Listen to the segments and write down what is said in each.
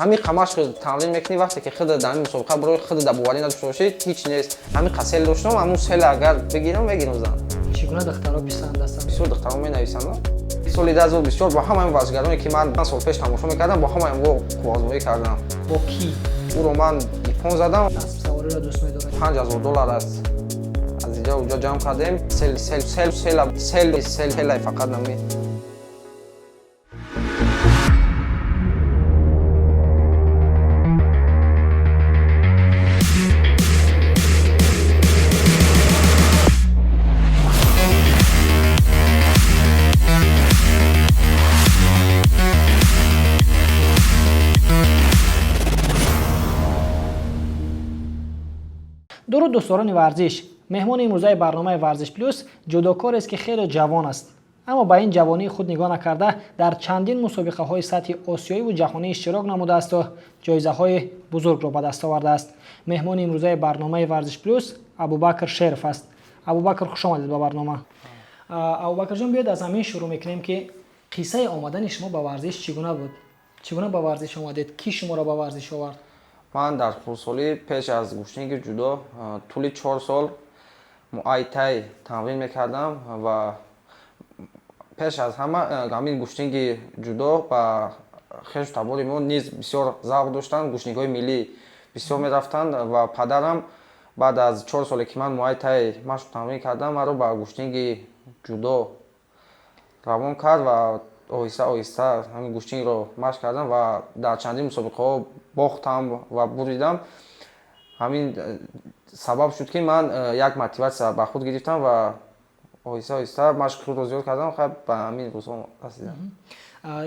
Ҳамин қамашқ тамрин мекунӣ, вақте ки худа дар ҳамин мусобиқа барои худа дар боварӣ надошта бошӣ, ҳеҷ нест. Ҳамин қа сел доштам, ҳамун села агар бигирам, мегирам зан. Чӣ гуна духтаро писанд ҳастанд? Бисёр духтаро менависанд. Соли 2024 бо ҳамаи варзишгароне ки ман 5 сол пеш тамошо мекардам, бо ҳамаи онҳо қуввазмоӣ кардам. Бо кӣ? Ӯро ман ипон задам. Аспсавориро дӯст медоред? $5000 аст. Аз инҷа уҷо ҷамъ кардем. Сел, сел, сел, села, сел, сел, села фақат нами. Дуруд, дӯстдорони варзиш. Меҳмони имрӯзаи барномаи Варзиш Плюс ҷудокорест, ки хеле ҷавон аст, аммо ба ин ҷавонии худ нигоҳ накарда, дар чандин мусобиқаҳои сатҳи осиёиву ҷаҳонӣ иштирок намудаасту ҷоизаҳои бузургро ба даст овардааст. Меҳмони имрӯзаи барномаи Варзиш Плюс Абубакр Шеров аст. Абубакр, хуш омадед ба барнома. Абубакрҷон, биёед аз ҳамин шурӯъ мекунем, ки қиссаи омадани шумо ба варзиш чӣ гуна буд? Чӣ гуна ба варзиш омадед? Кӣ шуморо ба варзиш овард? Ман дар хурдсолӣ пеш аз гӯштинги ҷудо тӯли 4 сол муайтай тамрин мекардам ва пеш аз ҳама ҳамин гӯштинги ҷудо ба хешу табори мо низ бисёр завқ доштанд, гӯштингҳои миллӣ бисёр мерафтанд ва падарам баъд аз 4 соле ки ман муайтай машқу тамрин кардам, маро ба гӯштинги ҷудо равон кард ва оҳиста оҳиста ҳамин гӯштингро машқ кардам ва дар чандин мусобиқаҳо бохтам ва буридам. Ҳамин сабаб шуд, ки ман як мотиватсия ба худ гирифтам ва оҳиста оҳиста машқи худро зиёд кардам, хай ба ҳамин рӯзҳо расидам.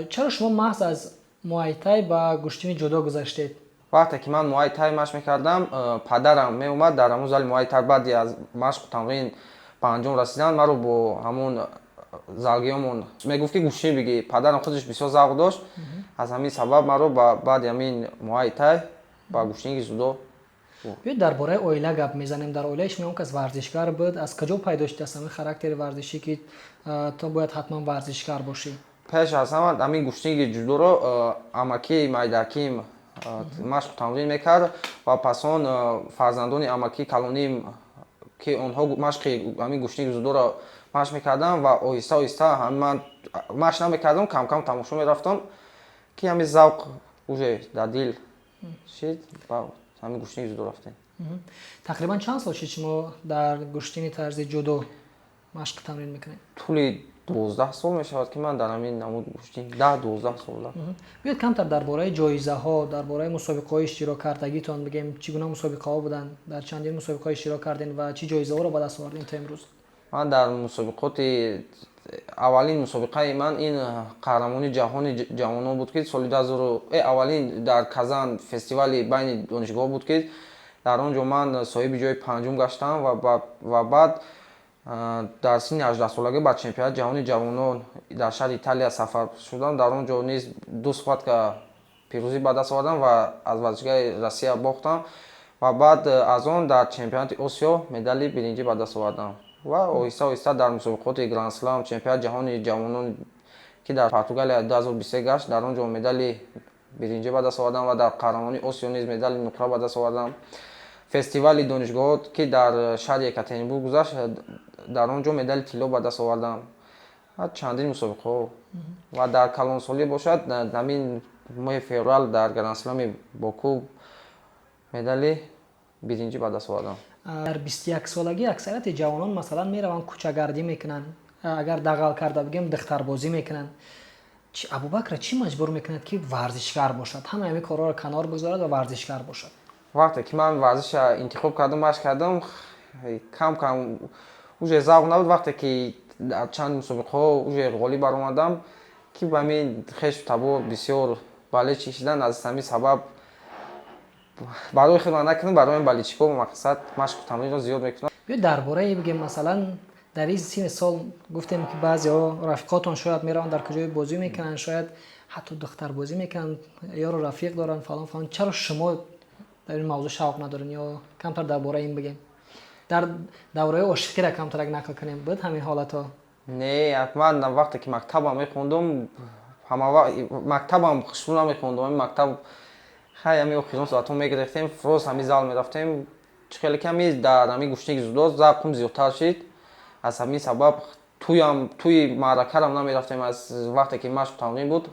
Чаро шумо маҳз аз муайтай ба гӯштини ҷудо гузаштед? Вақте ки ман муайтай машқ мекардам, падарам меомад дар ҳамон зали муайтай, баъди аз машқу тамрин ба анҷом расидан маро бо ҳамон залгиёмон мегуфт, ки гӯштин бигир. Падарам худаш бисёр завқ дошт, аз ҳамин сабаб маро баъди ҳамин муайтай ба гӯштинги ҷудо. Биёед дар бораи оила гап мезанем. Дар оилаи шумо он кас варзишгар буд? Аз куҷо пайдо шудааст ҳамин характери варзишӣ, ки ту бояд ҳатман варзишгар бошӣ? Пеш аз ҳама ҳамин гӯштинги ҷудоро амакии майдаким машқу тамрин мекард ва пас он фарзандони амакии калоним, ки онҳо машқи ҳамин гӯштинги ҷудоро машқ мекардам ва оҳиста оҳиста ман машқ намекардам, камкам тамошо мерафтам, ки ҳамин завқ уже дар дил шид ва ҳамин гӯштини ҷудо рафтем. Тақрибан чанд сол шуд, шумо дар гӯштини тарзи ҷудо машқ тамрин мекунед? Тӯли 12 сол мешавад, ки ман дар ҳамин намуд гӯштин, 10-12 сол. Биёед камтар дар бораи ҷоизаҳо, дар бораи мусобиқаҳои иштирок кардагитон бигем. Чӣ гуна мусобиқаҳо буданд, дар чандин мусобиқаҳо иштирок кардем ва чӣ ҷоизаҳоро ба даст овардем то имрӯз? Ман дар мусобиқоти аввалин мусобиқаи ман ин қаҳрамонии ҷаҳони ҷавонон буд, ки соли аввалин дар Казан фестивали байни донишгоҳ буд, ки дар он ҷо ман соҳиби ҷои панҷум гаштам ва баъд дар синни 18-солагӣ ба чемпионати ҷаҳони ҷавонон дар шаҳри Италия сафар шудам. Дар он ҷо низ ду схватка пирӯзӣ ба даст овардам ва аз варзишгари Россия бохтам ва баъд аз он дар чемпионати Осиё медали биринҷӣ ба даст овардам ва оҳиста оҳиста дар мусобиқоти грандслам, чемпионати ҷаҳони ҷавонон, ки дар Португалия 2023 гашт, дар он ҷо медали биринҷӣ ба даст овардам ва дар қаҳрамонии Осиё низ медали нуқра ба даст овардам. Фестивали донишгоҳҳо, ки дар шаҳри Екатеринбург гузашт, дар он ҷо медали тилло ба даст овардам ва чандин мусобиқаҳо. Ва дар калонсолӣ бошад, ҳамин моҳи феврал дар грандслами Боку медали биринҷӣ ба даст овардам. Дар 21-солагӣ аксарияти ҷавонон, масалан, мераванд, кӯчагардӣ мекунанд, агар дағал карда бигем, духтарбозӣ мекунанд. Абубакра чӣ маҷбур мекунад, ки варзишгар бошад, ҳамаи ҳамин корҳоро канор бигзорад ва варзишгар бошад? Вақте ки ман варзиша интихоб кардам, машқ кардам, кам кам уже завқ набуд. Вақте ки дар чанд мусобиқаҳо уже ғолиб баромадам, ки ба ҳамин хешу табор бисёр болельщик шидан, аз ҳамин сабаб барои худман накунам, барои болельщик ҳо мақсад машқу тамринро зиёд мекунам. Биёед дар бораи бигем, масалан, дар ин синни сол гуфтем, ки баъзеҳо рафиқотон шояд мераванд, дар куҷое бозӣ мекунанд, шояд ҳатто духтарбозӣ мекунанд, ёру рафиқ доранд, фалон фалон. Чаро шумо дар ин мавзӯъ шавқ надоред? Ё камтар дар бораи ин бигем, дар давраи ошиқиро камтарак нақл кунем. Буд ҳамин ҳолатҳо? Не, ман вақте ки мактабам мехондум, ҳама мактабам хушрӯ намехондум. Мактаб Хай, ҳами охирон соатҳо мегирифтем, рост ҳами зал мерафтем. Чӣ хеле ки ҳами дар ҳами гӯштиги дзюдо завқум зиёдтар шид. Аз ҳамин сабаб туям, туи маъракарам намерафтем. Аз вақте ки машқ тамрин буд,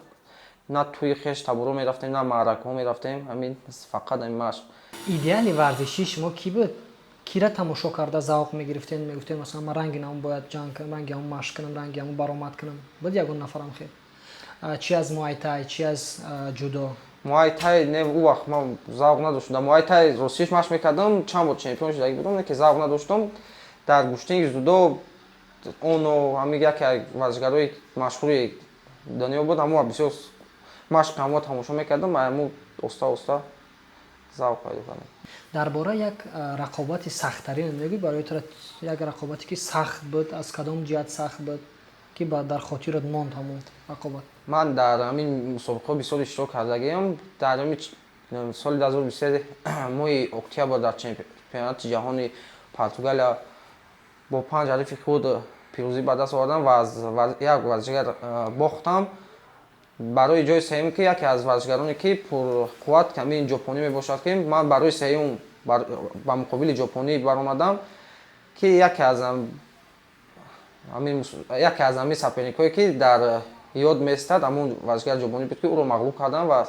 на туи хеш таборо мерафтем, на маъракаҳо мерафтем, ҳамин фақат ҳамин машқ. Идеали варзишии шумо кӣ буд? Кира тамошо карда завқ мегирифтем, мегуфтем, масалан, ман ранги ҳамон бояд ҷанг кунам, ранги ҳамон машқ кунам, ранги ҳамон баромад кунам? Буд ягон нафарам хел, чи аз муайтай, чи аз ҷудо? Муайтай не, ӯ вақт ман завқ надоштам. Дар муайтай ростиш машқ мекардам, чанд бор чемпион шудагӣ будам, ки завқ надоштам. Дар гӯштини дзюдо оно ҳамин яке аз варзишгарои машҳури дунё буд, ҳамон бисёр машқи ҳаморо тамошо мекардам ва ҳамон оста оста завқ пайдо кардам. Дар бораи як рақобати сахттарин мегӯй барои тура, як рақобате, ки сахт буд, аз кадом ҷиҳат сахт буд, ки дар хотират монд ҳамон рақобат? Ман дар ҳамин мусобиқаҳо бисёр иштирок кардагиам. Дар ҳамин соли 2023, моҳи октябр, дар чемпионати ҷаҳони Португалия бо панҷ ҳарифи худ пирӯзӣ ба даст овардам ва аз як варзишгар бохтам барои ҷои сеюм, ки яке аз варзишгароне, ки пурқувват, ҳамин ҷопонӣ мебошад, ки ман барои сеюм ба муқобили ҷопонӣ баромадам, ки яке аз ҳамин соперникҳое, ки дар ёд меистад, ҳамон варзишгари ҷопонӣ буд, ки ӯро мағлуб кардам ва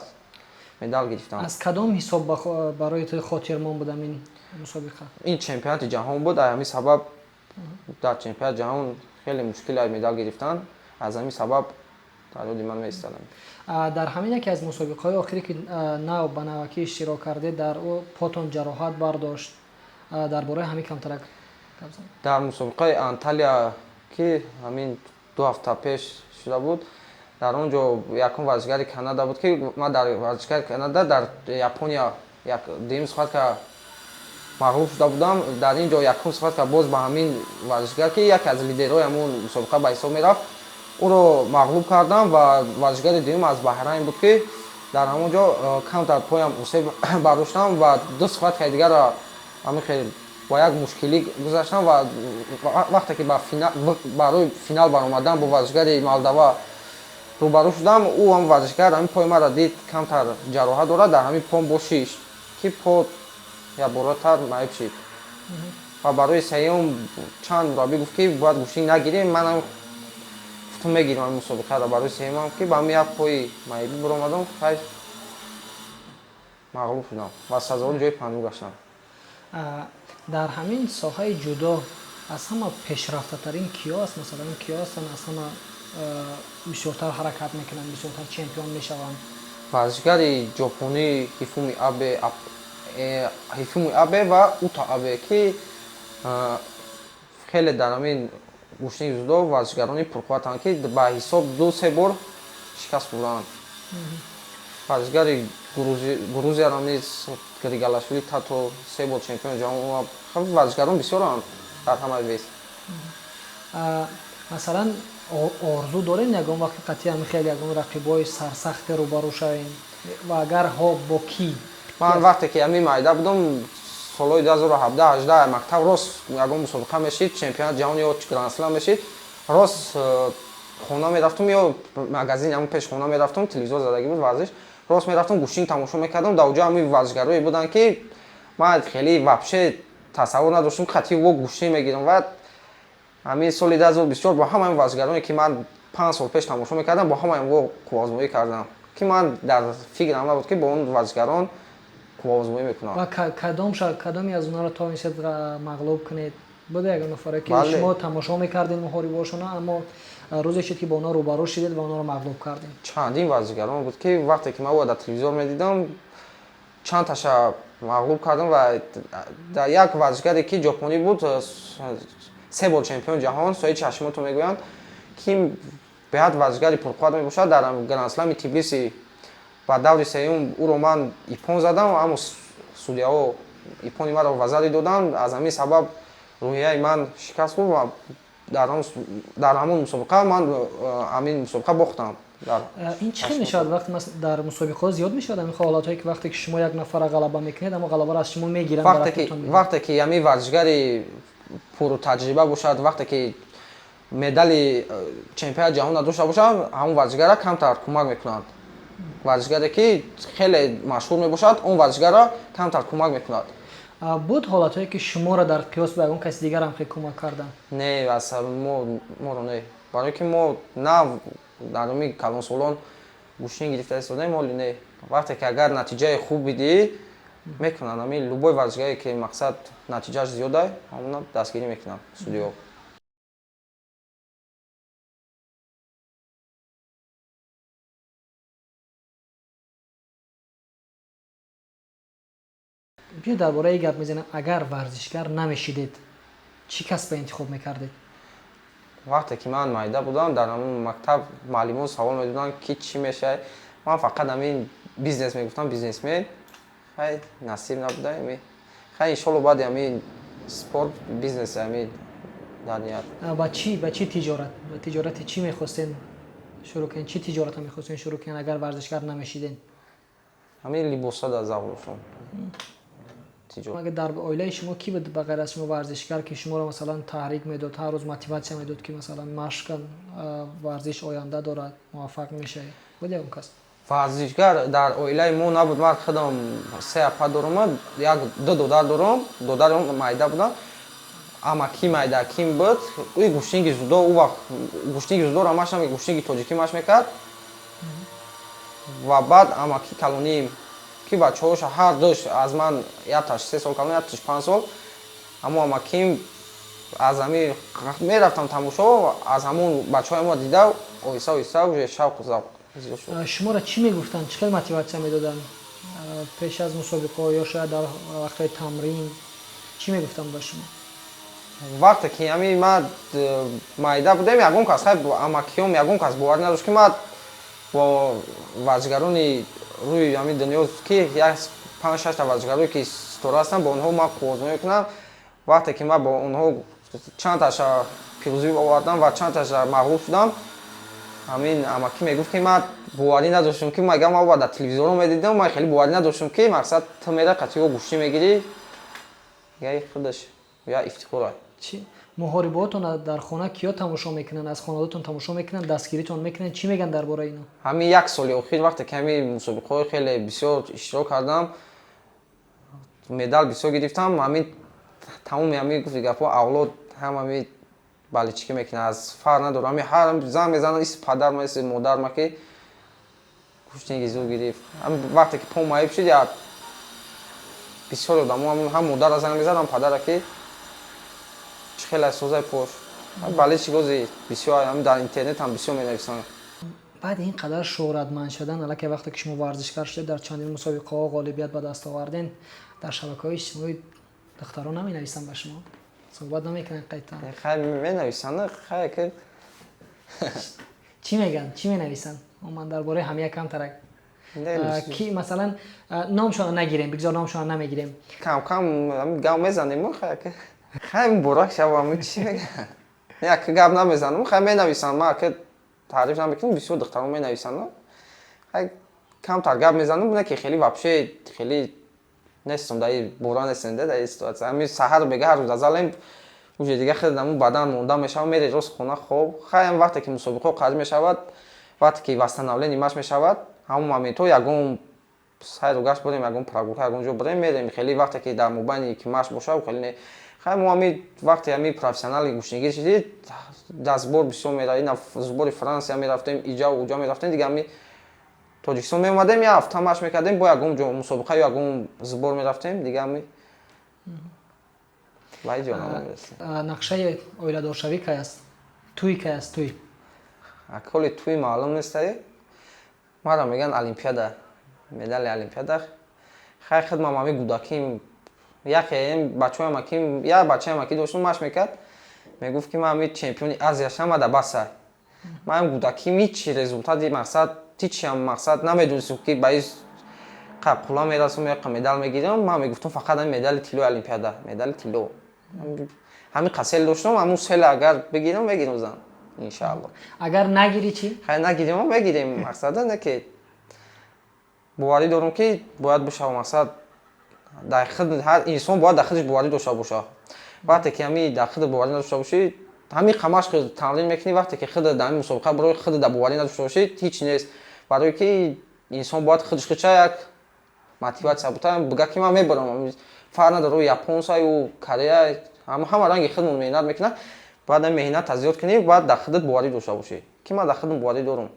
медал гирифтам. Аз кадом ҳисоб барои ту хотирмон буд ҳамин мусобиқа? Ин чемпионати ҷаҳон буд, аз ҳамин сабаб дар чемпионати ҷаҳон хеле мушкил аст медал гирифтан, аз ҳамин сабаб дар ёди ман меистадам. Дар ҳамин яке аз мусобиқаҳои охире, ки нав ба навакӣ иштирок кардед, дар ӯ потон ҷароҳат бардошт. Дар бораи ҳамин камтарак гап занед. Дар мусобиқаи Анталия, ки ҳамин 2 ҳафта пеш шуда буд, дар он ҷо якум варзишгари Канада буд, ки ман дар варзишгари Канада дар Япония дуюм схватка мағлуб шуда будам. Дар ин ҷо якум схватка боз ба ҳамин варзишгар, ки яке аз лидерҳои ҳамон мусобиқа ба ҳисоб мерафт, ӯро мағлуб кардам. Ва варзишгари дуюм аз Баҳрайн буд, ки дар ҳамон ҷо камтар поям осеб бардоштам ва ду схваткаи дигарро ҳамин хел бо як мушкилӣ гузаштам. Ва вақте ки барои финал баромадан бо варзишгари Молдова рӯбарӯ шудам, ӯ ҳам варзишгар ҳамин пои маро дид, камтар ҷароҳат дорад, дар ҳамин пом бо шишт, ки по якборатар маиб шид. Ва барои сеюм чанд мураббӣ гуфт, ки бояд гӯштӣ нагирем. Манам гуфтум, мегирам ҳамин мусобиқаро барои сеюмам, ки ба ҳамин як пои маибӣ баромадам. Хай, мағлуб шудам ва сазовори ҷои панҷум гаштам. Дар ҳамин соҳаи ҷудо аз ҳама пешрафтатарин киё аст? Масалан, киё ҳастанд, аз ҳама бисёртар ҳаракат мекунанд, бисёртар чемпион мешаванд? Варзишгари ҷопонӣ Ҳифуми Абе, Ҳифуми Абе ва Ута Абе, ки хеле дар ҳамин гӯштини дзюдо варзишгарони пурқувватанд, ки ба ҳисоб ду се бор шикаст хӯрдаанд. Варзишгари Грузияро низ, Григалашвили Тато, се бор чемпиони ҷаҳон. Варзишгарон бисёранд дар ҳамаи вес. Масалан, орзу дорем ягон вақти қатъи ҳами хеле ягон рақибои сарсахте рӯбарӯ шавем ва агар ҳо, бо кӣ? Ман вақте ки ҳамин майда будам, солҳои 2017, 18, мактаб рост ягон мусобиқа мешид, чемпионати ҷаҳон ё гранд-слам мешид, рост хона мерафтум ё магазин ҳамон пеш хона мерафтум, телевизор задагӣ буд, варзиш, рост мерафтум, гӯштин тамошо мекардам. Дар оҷо ҳамин варзишгарое буданд, ки ман хеле вообще тасаввур надоштам, қатъи во гӯштин мегирам. Ва ҳамин соли 2024 бо ҳамаи варзишгароне, ки ман 5 сол пеш тамошо мекардам, бо ҳамаи во қувваозмоӣ кардам, ки ман дар фикрам набуд, ки бо он варзишгарон қувваозмоӣ мекунам. Ва кадоме аз онҳоро тавонистед мағлуб кунед? Буда ягон нафаре, ки шумо тамошо мекардед муҳорибаҳошона, аммо рӯзе шуд, ки бо онҳо рӯбарӯ шидед ва онҳоро мағлуб кардед? Чандин варзишгарон буд, ки вақте ки ман ӯро дар телевизор медидам, чанд таша мағлуб кардам. Ва дар як варзишгаре, ки ҷопонӣ буд, се бор чемпиони ҷаҳон, Соичи Ҳашимото мегӯянд, ки беҳад варзишгари пурқувват мебошад, дар гранд-слами Тбилиси ба даври сеюм ӯро ман иппон задам, аммо судяҳо иппони маро вазари доданд. Аз ҳамин сабаб рӯҳияи ман шикаст хӯрд ва дар ҳамон мусобиқа ман ҳамин мусобиқа бохтам. Ин чӣ хел мешавад? Вақте дар мусобиқаҳо зиёд мешавад ҳамин ҳолатҳое, ки вақте ки шумо як нафарро ғалаба мекунед, аммо ғалабаро аз шумо мегиранд? Вақте ки ҳамин варзишгари пуртаҷриба бошад, вақте ки медали чемпионати ҷаҳонро дошта бошад, ҳамон варзишгарро камтар кӯмак мекунанд. Варзишгаре ки хеле машҳур мебошад, он варзишгарро камтар кӯмак мекунад. Буд ҳолатҳое, ки шуморо дар қиёс ба ягон каси дигар ҳам хеле кӯмак карданд? Не, аз моро не, барое ки мо нав дар ҳамин калонсолон гӯштин гирифта истодаем, ҳоли не. Вақте ки агар натиҷаи хуб бидиҳӣ, мекунанд. Ҳамин любой варзишгаре ки мақсад натиҷааш зиёда, ҳамона дастгирӣ мекунанд судиҳо. Биё дар бораи гап мезанем. Агар варзишгар намешидед, чӣ касба интихоб мекардед? Вақте ки ман майда будам, дар ҳамон мактаб муаллимон савол медоданд, ки чӣ мешавӣ. Ман фақат ҳамин бизнес мегуфтам, бизнесмен. Хай, насиб набуда. Хай, иншолло, баъди ҳамин спорт бизнес ҳамин дар ният. Ба чӣ тиҷорат, ба тиҷорати чӣ мехостен шурӯъ кунед? Чӣ тиҷората мехостен шурӯъ кунед, агар варзишгар намешиден? Ҳамин либоса дар завлушон. Агар дар оилаи шумо кӣ буд ба ғайр аз шумо варзишгар, ки шуморо, масалан, таҳрик медод, ҳар рӯз мотиватсия медод, ки, масалан, машқ кун, варзиш оянда дорад, муваффақ мешавӣ? Буд ягон кас? Варзишгар дар оилаи мо набуд. Ман худам се апа дорум, як ду додар дорум. Додарам майда будам, амаки майдаким буд, ӯ гӯштинги зудо, ӯ вақт гӯштинги зудоро маш намекард, гӯштинги тоҷикӣ маш мекард. Ва баъд амаки калониим, ки бачаҳоша ҳар душ аз ман якташ 3 сол калон, якташ 5 сол. Ҳамо амаким аз ҳами мерафтам тамошо, аз ҳамон бачаҳои мо дида, оҳиста оҳиста уже шавқу завқ зиёд шуд. Шуморо чӣ мегуфтанд, чӣ хел мотиватсия медоданд пеш аз мусобиқаҳо ё шояд дар вақтҳои тамрин? Чӣ мегуфтанд ба шумо? Вақте ки ҳами ман майда будем, ягон кас, хай, амакиём, ягон кас боварӣ надошт, ки ман бо варзишгарони рӯи ҳамин дунё, ки як панҷ шашта варзишгарое ки ситора ҳастанд, бо онҳо ман қуввозмоӣ кунам. Вақте ки ман бо онҳо чандташа пирӯзӣ овардам ва чандташа мағлуб шудам, ҳамин амакӣ мегуфт, ки ман боварӣ надоштам, ки мага ман дар телевизорро медидам, ман хеле боварӣ надоштам, ки мақсад ту мера қатиё гӯштӣ мегирӣ. Яи худаш я ифтихора. Муҳорибаотон дар хона киё тамошо мекунанд? Аз хонаводатон тамошо мекунанд, дастгиритон мекунанд? Чӣ мегӯянд дар бораи ино? Ҳамин як соли охир, вақте ки ҳамин мусобиқаҳои хеле бисёр иштирок кардам, медал бисёр гирифтам, ҳамин тамоми ҳамин гуфти гапҳо, авлод ҳам ҳамин болельщикӣ мекунад, аз фарқ надорам, ҳамин ҳар занг мезанад, иси падарма, иси модарма, ки гӯштинги зуд гирифт. Вақте ки пом маиб шуд, я бисёри одамо ҳам модарра занг мезад, ҳам падара, ки чӣ хеле созаи пош. Болельщик ози бисёр дар интернет ҳам бисёр менависанд. Баъди ин қадар шӯҳратманд шудан, аллакай вақте ки шумо варзишгар шудед, дар чандин мусобиқаҳо ғолибият ба даст оварден, дар шабакаҳои иҷтимоӣ духтарон наменависанд ба шумо, суҳбат намекунанд қайтан? Хай, менависанд, хай ки. Чӣ мегӯянд, чӣ менависанд? Ман дар бораи ҳамия камтарак ки, масалан, номшонро нагирем, бигзор номшонро намегирем. Кам кам гап мезанем, хай ки, хай, муборак шавам, чӣ мегӯянд, як гап намезанам. Хай, менависанд, ман ки таъриф намекунам, бисёр духтарон менависанд. Хай, камтар гап мезанам, не ки хеле, вообще хеле нестам дар бора, нестем дар ин ситуация. Ҳамин саҳар бега ҳар рӯз азалем, уже дига хеле даму бадан монда мешавад, мере рост хона, хоб. Хай, вақте ки мусобиқаҳо қариб мешавад, вақте ки восстановление маш мешавад, ҳамон моментҳо ягон сайру гашт бурем, ягон прогулка, ягон ҷо бурем, мерем. Хеле вақте ки дар мобайни ки машқ бошад, хеле не. Хай, мо ҳами вақте ҳами профессионали гӯштингир шидӣ, дар сбор бисёр меравӣ, на сбори Франсия мерафтем, иҷа уҷа мерафтем. Дига ҳами Тоҷикистон меомадем, як ҳафта машқ мекардем, бо ягон ҷо мусобиқа ё ягон сбор мерафтем, дига ҳами ба ҳеҷ ҷо намерасем. Нақшаи оиладоршавӣ кай аст? Тӯй кай аст, тӯй? Аколи тӯй маълум нестае. Мара мегӯянд олимпиада, медали олимпиада. Хай, хидмам ҳами гудаким, яке бачаҳоям аким, як бачаам аки доштум, машқ мекард, мегуфт, ки ман ҳами чемпиони Азия шам, ада басай. Ман гудаким ҳичи результати, мақсад ҳичиам, мақсад намедонистем, ки ба ин қула мерасам, яқа медал мегирам. Ман мегуфтам фақат ҳами медали тиллои олимпиада, медали тилло. Ҳамин қа цель доштам, ҳамун цель агар бигирам, мегирам зан, иншаалло. Агар нагирӣ чӣ? Хай, нагирем, мегирем. Мақсада не ки боварӣ дорам, ки бояд бишава. Мақсад дар худ ҳар инсон бояд дар худаш боварӣ дошта бошад. Вақте ки ҳами дар худ боварӣ надошта бошӣ, ҳамин қа машқ тамрин мекунӣ, вақте ки худ дар ҳамин мусобиқа барои худ дар боварӣ надошта бошӣ, ҳеҷ нест, барое ки Инсон бояд худш худша як мотивация бута, бига ки ман мебарам, фарқ надорад, ӯ японса ю Корея, ҳама ранги худмон меҳнат мекунад. Бояд ами меҳната зиёд кунӣ, бояд дар худат боварӣ дошта бошӣ, ки ман дар худам боварӣ дорам.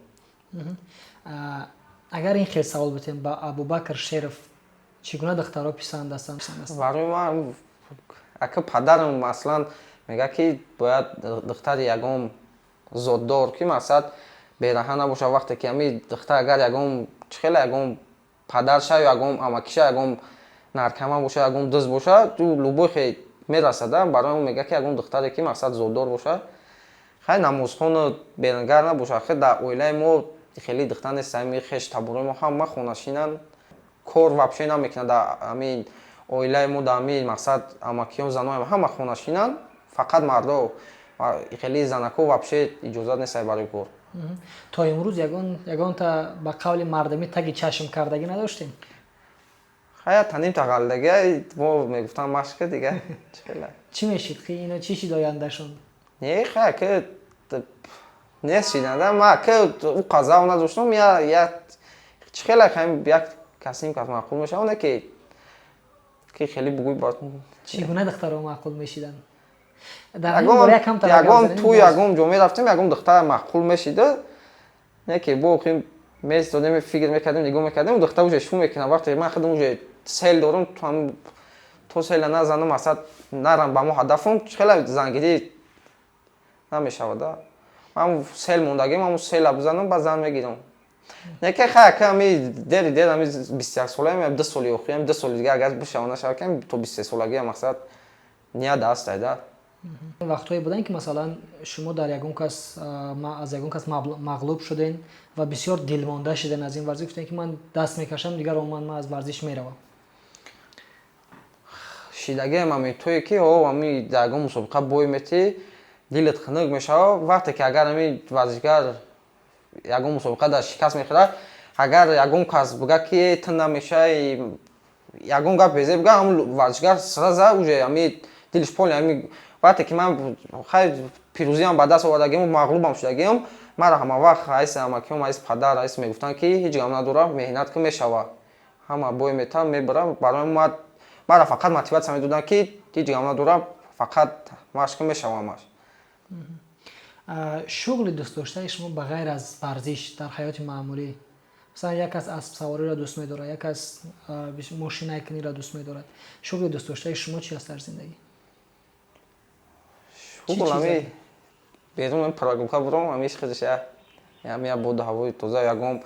Агар ин хел савол битем ба Абубакр Шеров, чӣ гуна духтаро писанд ҳастанд? Барои ман, ака, падарам аслан мегӯяд, ки бояд духтари ягон зотдор, ки мақсад бераҳа набошад. Вақте ки ҳами духтар агар ягон чӣ хеле ягон падарша ё ягон амакиша ягон наркоман бошад, ягон дузд бошад, ӯ любой хе мерасада. Барои он мегӯяд, ки ягон духтаре, ки мақсад зотдор бошад, хай, намозхону берангар набошад. Хе, дар оилаи мо хеле духтар нест, ҳами хеш таборои мо ҳама хонашинанд, кор вообще намекунад. Дар ҳамин оилаи мо, дар ҳамин мақсад амакиён, занои ҳама хонашинанд, фақат мардо. Хеле занако вообще иҷозат нест барои кор. То имрӯз ягонта, ба қавли мардамӣ, таги чашм кардагӣ надоштем? Хая, таним тағалдагӣ мо мегуфтам, машка дига чӣ. Чӣ мешид ино, чӣ шид ояндашон? Не, хая, ки нест шиданда, ма ки ӯ қазав надоштам, я чӣ хеле як касим кас маъқул мешавад, не ки хеле бугӯй. Чӣ гуна духтаро маъқул мешиданд? Ягон ту ягон ҷо мерафтем, ягон духтар маъқул мешида, не ки бо местодем, фикр мекардем, нигоҳ мекардем, духтар уже шу мекунад. Вақте ман худам уже цель дорам, то цель а назанам, мақсад нарам ба мо ҳадафам, хеле зангирӣ намешавад. Ман цель мондагим, ҳамун цель а бизанам, баъд зан мегирам. Не ки хай, ка ами дери дер ами 21 солаем, 2 соли охирам, 2 соли дига агар бишава, нашава, ки то 23 солагия мақсад ният ҳастай да. Вақтҳое буданд, ки масалан шумо дар ягон кас аз ягон кас мағлуб шуден ва бисёр дилмонда шуден аз ин варзиш, гуфтен, ки ман даст мекашам дигар, оман ман аз варзиш меравам? Шидагиам ами тое ки о ами дар ягон мусобиқа бой метӣ, дилат хунук мешавад. Вақте ки агар ами варзишгар ягон мусобиқа дар шикаст мехӯрад, агар ягон кас бига, ки ту намешавӣ, ягон гап безе бига, ҳамн варзишгар сразу уже ами дилиш полный. Ами вақте ки ман, хай, пирӯзиам ба даст овардагиам, мағлубам шудагиам, мара ҳама вақт айси амакиём, айси падар, айси мегуфтанд, ки ҳеҷ гап надорам, меҳнат ки мешавад, ҳама бой метавам, мебарам. Барои мара фақат мотивация медоданд, ки ҳеҷ гап надорам, фақат машқ мешава ҳамаш. Шуғли дӯстдоштаи шумо ба ғайр аз варзиш дар ҳаёти маъмулӣ? Масалан, як кас аспсавориро дӯст медорад, як кас мошинайкуниро дӯст медорад. Шуғли дӯстдоштаи шумо чи аст дар зиндагӣ? Шуғл ами берун прогулка буром, ами худаш ами боду ҳавои тоза, ягон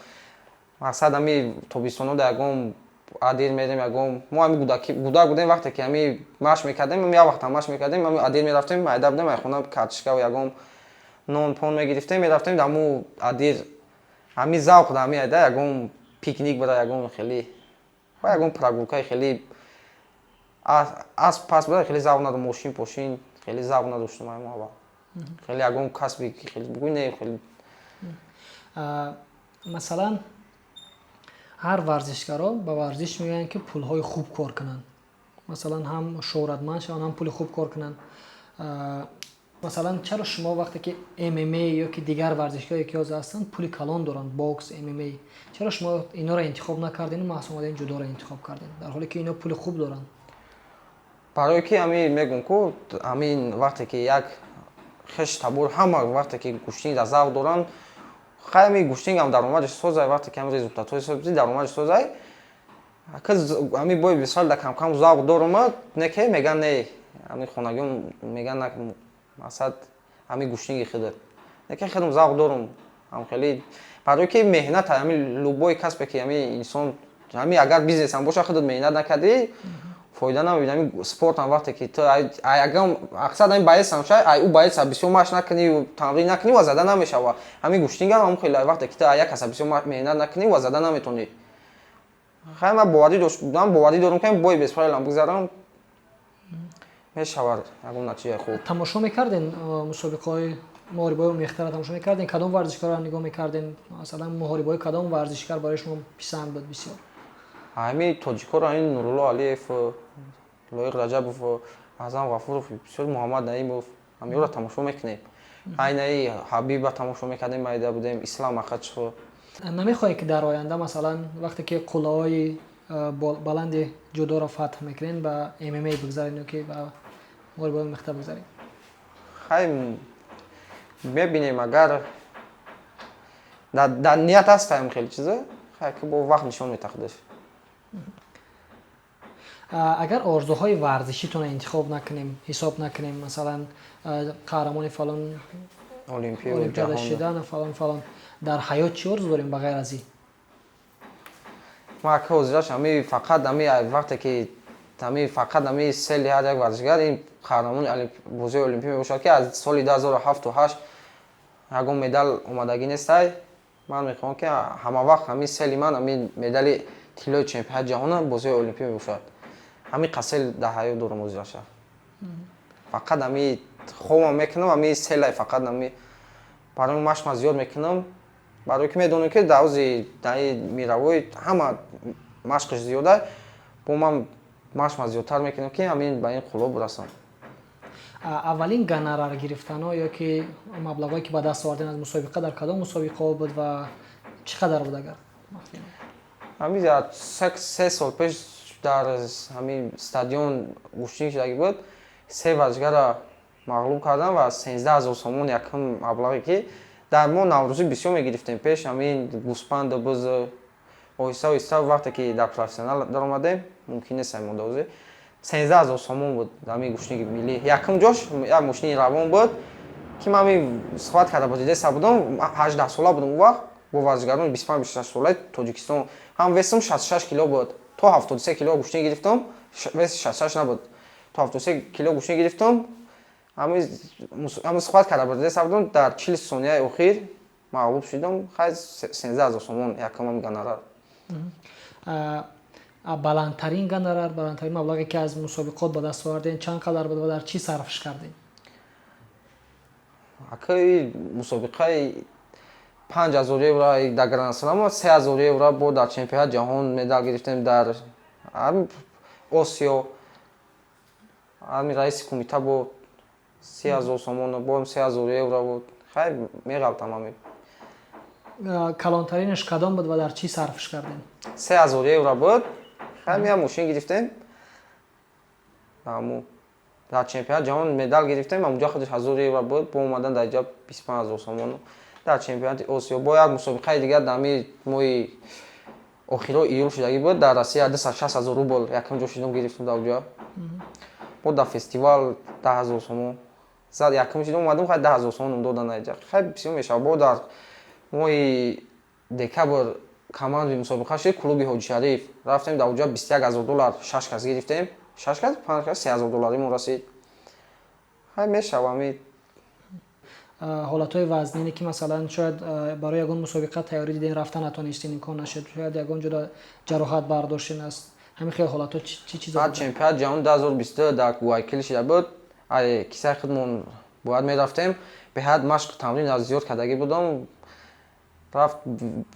мақсад ами тобистонода ягон адир мерем, ягон мо ами гудак будем, вақте ки ами машқ мекардем, ами як вақта машқ мекардем, ами адир мерафтем, майда будем, ай хона картишка, ягон нон пон мегирифтем, мерафтем даму адир. Ами завқ да ами айда ягон пикник бара, ягон хеле ва ягон прогулка и хеле асп пас бара, хеле завқ надорам. Мошин пошин хеле завқ надоштам ами аввал, хеле ягон касби хеле бугӯй, не, хеле. Масалан, ҳар варзишгаро ба варзиш меоянд, ки пулҳои хуб кор кунанд, масалан, ҳам шӯҳратманд шаванд, ҳам пули хуб кор кунанд. Масалан, чаро шумо вақте ки ММА ё ки дигар варзишгоҳе, ки ҳозир ҳастанд, пули калон доранд, бокс, ММА, чаро шумо инҳоро интихоб накардену маҳз омаден ҷудоро интихоб кардем, дар ҳоле ки инҳо пули хуб доранд? Барое ки ами мегӯм ку, ҳамин вақте ки як хеш табор ҳама вақте ки гӯштинг завқ доранд, хай, ами гӯштингам даромадаш созай, вақте ки ами результат ҳои сози, даромадаш созай, ами бой бисёр да камкам завқ дорум, не ки меган не, ами хонагиён меган, мақсад ами гӯштинги худат, не ки худам завқ дорум ам хеле. Барое ки меҳнат, ами любой касбе ки ами инсон, ами агар бизнесам боша, худат меҳнат накардӣ, фоида намебинӣ. Ами спортам вақте ки ту ягон мақсад ами боец ам шай, ай ӯ боец а бисёр машқ накунӣ, тамрин накунӣ, ва зада намешава. Ами гӯштингам ҳамон хеле, вақте ки ту як каса бисёр меҳнат накунӣ, ва зада наметонӣ. Хай, ман боварӣ доштам, боварӣ дорам, ки бой без правил ам бигзарам, мешавад ягон натиҷаи хуб. Тамошо мекарден мусобиқаҳои муҳорибаҳои омехтаро тамошо мекарден? Кадом варзишгарро нигоҳ мекарден? Масалан, муҳорибаҳои кадом варзишгар барои шумо писанд буд бисёр? Ҳами тоҷикоро ин Нурулло Алиев, Лоиқ Раҷабов, Аъзам Ғафуров, бисёр Муҳаммад Наимов, ҳамиёро тамошо мекунем. Айнаи Ҳабиба тамошо мекардем, майда будем, Ислам Махачев. Намехоҳед, ки дар оянда, масалан, вақте ки қуллаҳои баланди ҷудоро фатҳ мекунед, ба ММА бигзаред ё ки ба муҳорибаи омехта бигзаред? Хай, мебинем, агар дар ният ҳастаем хеле чизо, хай, ки бо вақт нишон метаҳад худаш. Агар орзуҳои варзишитонро интихоб накунем, ҳисоб накунем, масалан, қаҳрамони фалон олимпиада шидан, фалон фалон, дар ҳаёт чӣ орзу дорем ба ғайр аз ин? Ма ака, ҳозираш ами фақат ами вақте ки ами фақат ами цели ҳар як варзишгар ин қаҳрамони бозиҳои олимпӣ мебошад, ки аз соли 2007-ҳашт ягон медал омадагӣ нестай. Ман мехоҳам, ки ҳама вақт ҳамин цели ман ҳамин медали тиллои чемпионати ҷаҳона, бозиҳои олимпӣ мебошад. Ҳамин қа цель дар ҳаёт дорам. Ҳозираша фақат ҳами хобам мекунам, ҳами цель ай, фақат ҳами барои машқма зиёд мекунам, барое ки медонам, ки дар ҳози даи мировой ҳама машқаш зиёда, бо ман машқма зиёдтар мекунам, ки ҳамин ба ин қулло бирасам. Аввалин гонорар гирифтано ё ки маблағое, ки ба даст овардем аз мусобиқа, дар кадом мусобиқаҳо буд ва чӣ қадар буд, агар? Ҳамин 3 сол пеш дар ҳамин стадион гӯштинӣ шудагӣ буд, се варзишгарро мағлуб кардам ва 13 000 сомон якум маблағе, ки дар мо наврӯзӣ бисёр мегирифтем пеш, ҳамин гӯспанду буз. Оҳиста оҳиста вақте ки дар профессионал даромадем, мумкин нест мо. 13 000 сомон буд ҳамин гӯштинии миллӣ. Якум ҷош як мошини равон буд, ки ман ҳамин суҳбат карда бодидеса будам, 18 сола будам он вақт, бо варзишгарони 25-26 солаи Тоҷикистон. Ҳам весам 66 кило буд, то 73 кило гӯштинӣ гирифтам, вес 66 набуд, то 73 кило гӯштинӣ гирифтам. Ҳамин суҳбат карда бодидеса будам, дар 40 сонияи охир мағлуб шудам. Хай, 13 000 сомон якумам гонорар. Баландтарин гонорар, баландтарин маблағе, ки аз мусобиқот ба даст овардем, чанд қадар буд ва дар чӣ сарфш кардем? Акаи, мусобиқаи 5000 евро дар гранд-слама, 3000 евро бо дар чемпионати ҷаҳон медал гирифтем, дар Осиё ҳами раиси кумита бо 30 000 сомон, бо 3000 евро буд. Хай, меғалтам ҳами. Калонтаринаш кадом буд ва дар чӣ сарфш кардем? 3000 евро буд. Хай, як мошин гирифтем, аму дар чемпионати ҷаҳон медал гирифтем, амуҷа худаш 1000 евро буд, бо омадан дар ҷа 25 000 сомон. Дар чемпионати Осиё, бо як мусобиқаи дигар дар ҳами моҳи охиро июл шудагӣ буд, дар Россия 260 000 рубл якум ҷо шудам, гирифтам дар уҷа. Бо дар фестивал 10 000 сомон зад, якум шудам, омадам, хай, 10 000 сомон додан аҷа. Хай, бисёр мешавад. Бо дар моҳи декабр командаи мусобиқа шуд, клуби Ҳоҷи Шариф рафтем, дар уҷа 21 000 доллар шаш кас гирифтем, шаш кас, панҷ кас, 3000 долларимон расид. Хай, мешава ами. Ҳолатҳои вазнине, ки масалан, шояд барои ягон мусобиқа тайёрӣ дидем, рафта натонистем, имкон нашуд, шояд ягон ҷода ҷароҳат бардоштем, аз ҳамин хел ҳолатҳо чӣ чизо? Чемпионати ҷаҳон 2022 дар Гуайкил шида буд. Ай кисаи худмон бояд мерафтем, беҳад машқ, тамрин аз зиёд кардагӣ будам, рафт,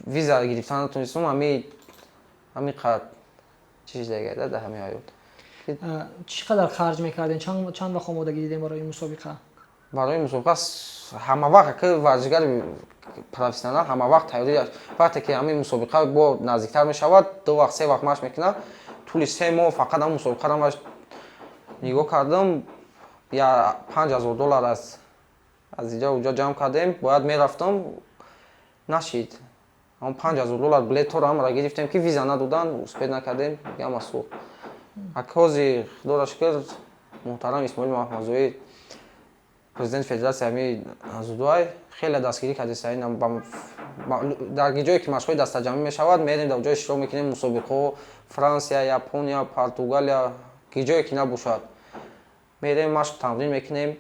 виза гирифтан натонистам. Ҳами қад чиз дигар дар ҳамин ҳаёт. Чӣ қадар харҷ мекардем, чанд вақт омодагӣ дидем барои ин мусобиқа? Барои мусобиқа ҳама вақт, ки варзишгари профессионал ҳама вақт тайёрӣ. Вақте ки ҳамин мусобиқа бо наздиктар мешавад, ду вақт, се вақт машқ мекунад, тӯли 3 моҳ фақат ҳамн мусобиқаро нигоҳ кардам. Я 5000 доллар аз иҷа уҷа ҷамъ кардем, бояд мерафтам, нашид. Ҳамн 5000 доллар билетҳоро ҳамаро гирифтем, ки виза надодан, успеть накардем, ҳама сӯхт. Ҳози, худоро шукр, муҳтарам Исмоил Маҳмадзоир, президенти федератсияи ҳами дзюдоай, хеле дастгирӣ кардеста. Дар ҷое ки машқҳои дастаҷамъӣ мешавад, мерем, дар ҷое иштирок мекунем, мусобиқаҳо Франсия, Япония, Португалия, ҷое ки набошад, мерем, машқ, тамрин мекунем,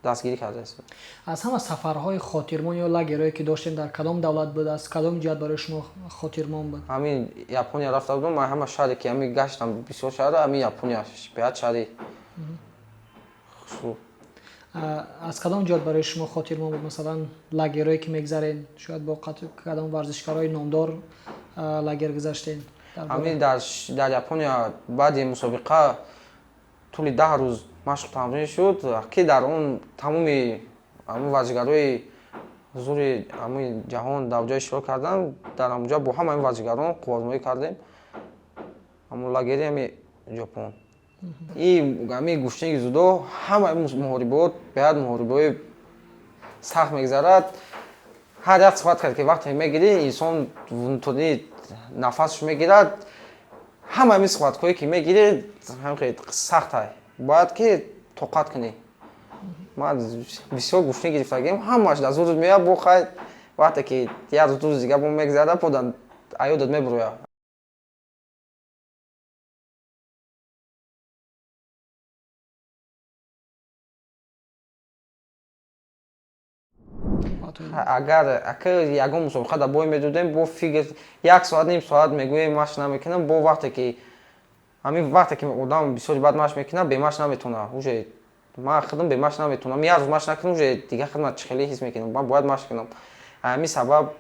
дастгирӣ кардааст. Аз ҳама сафарҳои хотирмон ё лагерҳое, ки доштем, дар кадом давлат буд, аз кадом ҷиҳат барои шумо хотирмон буд? Ҳамин Япония рафта будам. Ман ҳама шаҳре ки ҳамин гаштам, бисёр шаҳр, ҳамин Япония беҳад шаҳри хушрӯ. Аз кадом ҷиҳат барои шумо хотирмон буд? Масалан, лагерҳое, ки мегзарен, шояд бо кадом варзишкарои номдор лагер гузаштен? Ҳамин дар Япония баъди мусобиқа тӯли 10 рӯз машқ, тамрин шуд, ки дар он тамоми ҳамн варзишгарои Ҳузури ҳамин ҷаҳон дар ҷое иштирок кардам, дар ҳамонҷо бо ҳамаи варзишгарон қувваозмоӣ кардем. Ҳамон лагери ҳами Ҷопон. И ҳамин гӯштинги дзюдо ҳамаи муҳорибаҳо беҳад муҳорибаҳои сахт мегузарад. Ҳар як схватка ки вақте мегирӣ, инсон внутренний нафасш мегирад. Ҳамаи ҳамин схваткҳое ки мегирӣ, сахтай. Бояд ки тоқат кунӣ. Ман бисёр гӯштин гирифтагиам, ҳамааш дар зурут меояд, бо хай вақте ки як рӯз, ду рӯз дига бо мегузарад, бо аёдат мебурояд. Агар ака ягон мусобиқа дар бой медодем, бо фикр як соат, ним соат мегӯем, машқ намекунам, бо вақте ки ҳамин вақте ки одам бисёри баъд машқ мекунад, бемашқ наметавонад. Уже ман худам бемашқ наметавонам. Як рӯз машқ накунам, уже дигар худам чӣ хеле ҳис мекунам. Ман бояд машқ кунам. Ҳамин сабаб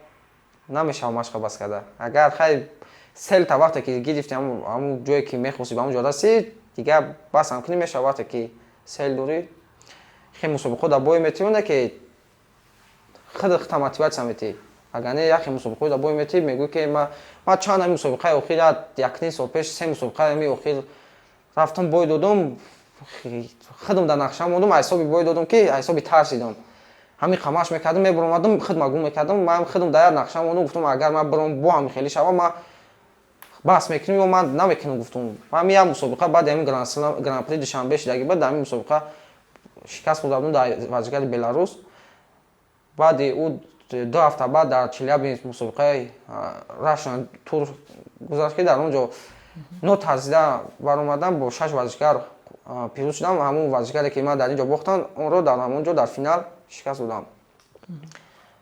намешавад машқа бас карда. Агар хай сел та вақте ки гирифти, ҳамун ҷое ки мехости, ба ҳамун ҷо расӣ, дигар бас ҳам кунӣ мешавад. Вақте ки сел дорӣ, хеле мусобиқаҳо дар бой метавонад ки худ худта мотиватсия метиҳӣ. Агар не, яхе мусобиқаҳо дар бой метиҳӣ, мегӯӣ ки ман чанд ҳамин мусобиқаи охир, якним сол пеш се мусобиқаи ҳамин охир рафтам, бой додам, худам дар нақша мондам, ҳисоби бой додам ки ҳисоби тарсидам. Ҳамин қамаш мекардам, мебуромадам, худма гум мекардам. Ман худам дар як нақша мондам, гуфтам, агар ман биром, бо ҳамин хеле шавам, ман бас мекунам ё ман намекунам, гуфтам. Ман як мусобиқа баъди ҳамин гран-при Душанбе шудагӣ буд, дар ҳамин мусобиқа шикаст хӯрда будам дар варзишгари Беларус. Баъди ӯ 2 ҳафта баъд дар Челябинск мусобиқаи Russian Tour гузашт, ки дар он ҷо нотарсида баромадам, бо 6 варзишгар пирӯз шудам. Ҳамон варзишгаре ки ман дар ин ҷо бохтам, онро дар ҳамон ҷо дар финал шикаст додам.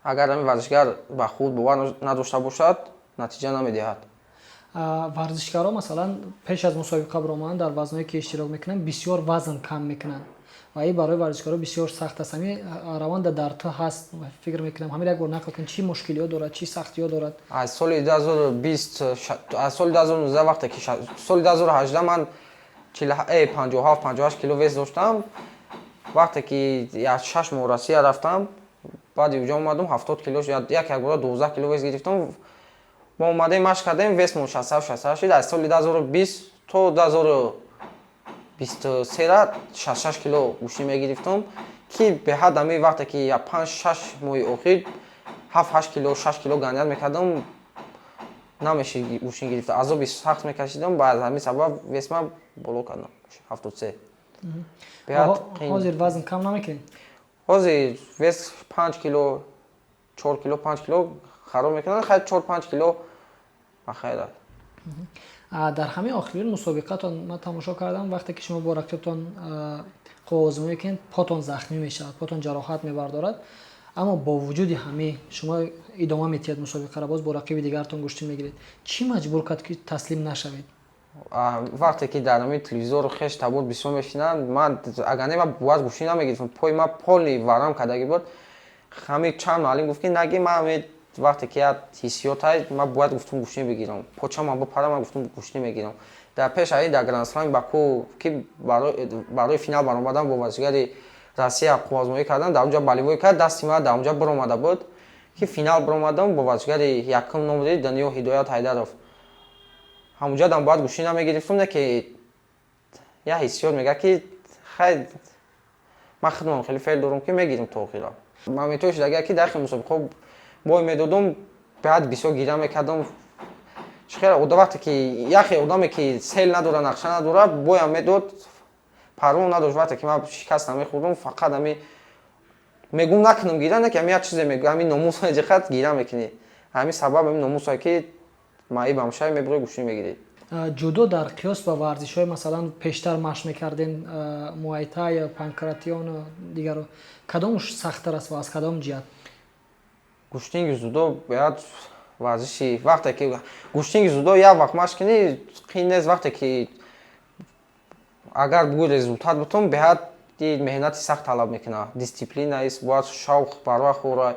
Агар ҳамин варзишгар ба худ бовар надошта бошад, натиҷа намедиҳад. Варзишгарон, масалан, пеш аз мусобиқа баромадан, дар вазнҳое ки иштирок мекунанд, бисёр вазн кам мекунанд ва ин барои варзишгарон бисёр сахт аст. Ҳамин раванда дар ту ҳаст, фикр мекунам. Ҳамин як бор нақл кун, чӣ мушкилиҳо дорад, чӣ сахтиҳо дорад? Аз соли 2020, аз соли 2019, вақте ки соли 2018 ман 57, 58 кило вес доштам, вақте ки 6 моҳ Россия рафтам, баъди уҷо омадам, 70 кило, як бора 12 кило вес гирифтам. Мо омадем, машқ кардем, весмон 67, 68 шуд. Аз соли 2020 то 2023 66 кило гӯштӣ мегирифтам, ки беҳад ҳамин вақте ки 5-6 моҳи охир 7-8 кило, 6 кило ганият мекардам, намешид гӯштӣ гирифта, азоби сахт мекашидам. Ба аз ҳамин сабаб весма боло кардам, 73. Ҳозир вазн кам намекунед? Ҳозир вес 5 кило, 4 кило, 5 кило хароб мекунанд, хайр, 4-5 кило ба хайр аст. Дар ҳамин охирин мусобиқатон ман тамошо кардам, вақте ки шумо бо рақибтон қувваозмоӣ мекунед, потон захмӣ мешавад, потон ҷароҳат мебардорад, аммо бо вуҷуди ҳамин шумо идома метиҳед мусобиқаро, боз бо рақиби дигартон гӯштӣ мегиред. Чӣ маҷбур кард ки таслим нашавед? Вақте ки дар ҳамин телевизору хеш табор бисёр мешинанд, ман агар не, ман бояд гӯштӣ намегирифтам. Пои ман полный варам кардагӣ буд. Ҳамин чанд муаллим гуфт ки наги, ман ҳамин вақте ки як ҳиссиёт, ман бояд, гуфтум, гӯштӣ бигирам. Почамам бипара, ман гуфтум, гӯштӣ мегирам. Дар пеш аи дар гранд-слами Баку, ки барои финал баромадан бо варзишгари Россия қувваозмоӣ кардам, дар онҷо болевой кард, дасти ман дар онҷо биромада буд, ки финал биромадам бо варзишгари якум номери дунё Ҳидоят Ҳайдаров. Ҳамонҷо дам бояд гӯштӣ намегирифтам, не ки як ҳиссиёт мегӯяд ки хай, ман худам хеле феъл дорам ки мегирам то охира. Моментҳое шудагия ки дар хел мусобиқаҳо бой медодам, баъд бисёр гиря мекардам. Хеле вақте ки яхе одаме ки сел надора, нақша надора, боям медод, парво надошт. Вақте ки ман шикаст намехӯрдам, фақат ҳами мегум накунам гиря, не ки ҳами як чизе мегӯ, ҳамин номус ҷиҳат гиря мекунӣ. Ҳамин сабаб ҳамин номусае ки маибам шай, мебурӣ, гӯштӣ мегирӣ. Ҷудо дар қиёс ба варзишҳои, масалан, пештар машқ мекардем, муайтай, панкратиону дигаро, кадомш сахттар аст ва аз кадом ҷиҳат? Гӯштинги дзюдо бояд варзиши, вақте ки гӯштинги дзюдо як вақт машқ кунӣ, қиин нест. Вақте ки агар бугӯи результат бутун, беҳад меҳнати сахт талаб мекунад, дисциплина ист, бояд шавқ барвақт хӯрай,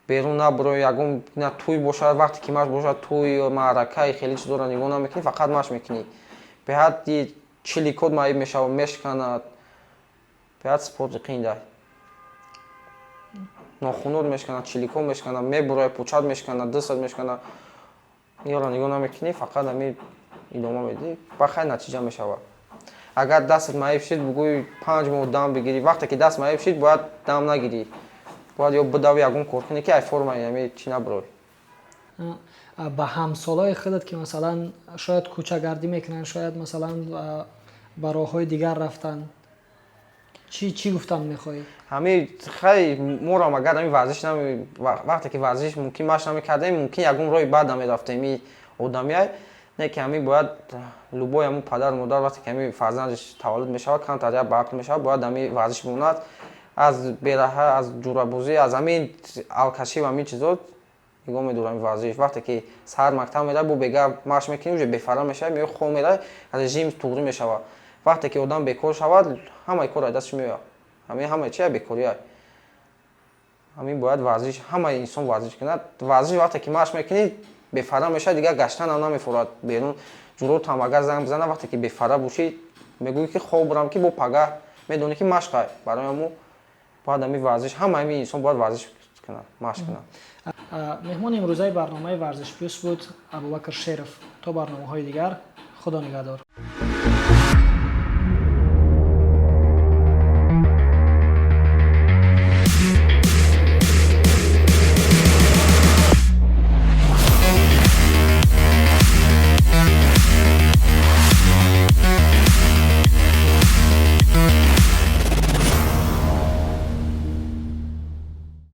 берун набурой, ягон на тӯй бошад, вақте ки машқ бошад, тӯй, маъракаи хеле чизоро нигоҳ намекунӣ, фақат машқ мекунӣ. Беҳад чиликот маиб мешавад, мешканад. Беҳад спорти қиин дай. Нохунот мешканад, чилико мешканад, мебурай, пучат мешканад, дастат мешканад. Иёро нигоҳ намекунӣ, фақат ҳами идома медиҳӣ, ба хай натиҷа мешавад. Агар дастат маиб шид, бугӯй, 5 моҳ дам бигирӣ. Вақте ки даст маиб шид, бояд дам нагирӣ, бояд ё бидави, ягон кор кунӣ, ки ай формаи ами чӣ набурой. Ба ҳамсолаи худат, ки масалан, шояд кӯчагардӣ мекунанд, шояд, масалан, ба роҳҳои дигар рафтанд, чӣ гуфтан мехоҳӣ? Ҳами хай морам, агар ҳами варзиш, вақте ки варзиш мумкин машқ намекардем, мумкин ягон роҳи бад намерафтем. И одамиай не, ки ҳами бояд любой ҳамун падару модар, вақте ки ҳами фарзандаш таваллуд мешавад, камтар як ба ақл мешавад, бояд ҳами варзиш бимонад, аз бераҳа, аз ҷурабозӣ, аз ҳамин алкашӣ ва ҳамин чизо нигоҳ медорам. Варзиш, вақте ки саҳар мактаб меравад, бо бега машқ мекунӣ, уже бефара мешавад, меои, хоб меравад, режим туғрӣ мешавад. Вақте ки одам бекор шавад, ҳамаи кор аз дасташ меояд. Ҳамин ҳамаи чи бекориай. Ҳамин бояд варзиш, ҳамаи инсон варзиш кунад. Варзиш, вақте ки машқ мекунӣ, бефара мешавад, дигар гаштанам намефорад берун. Ҷуротам агар занг бизанад, вақте ки бефара бошӣ, мегӯӣ, ки хоб бурам, ки бо пагаҳ медонӣ, ки машқай. Барои ҳамун бояд ҳамин варзиш, ҳама ҳамин инсон бояд варзиш кунад, машқ кунад. Меҳмони имрӯзаи барномаи «Варзиш плюс» буд Абубакр Шеров. То барномаҳои дигар, Худо нигаҳдор.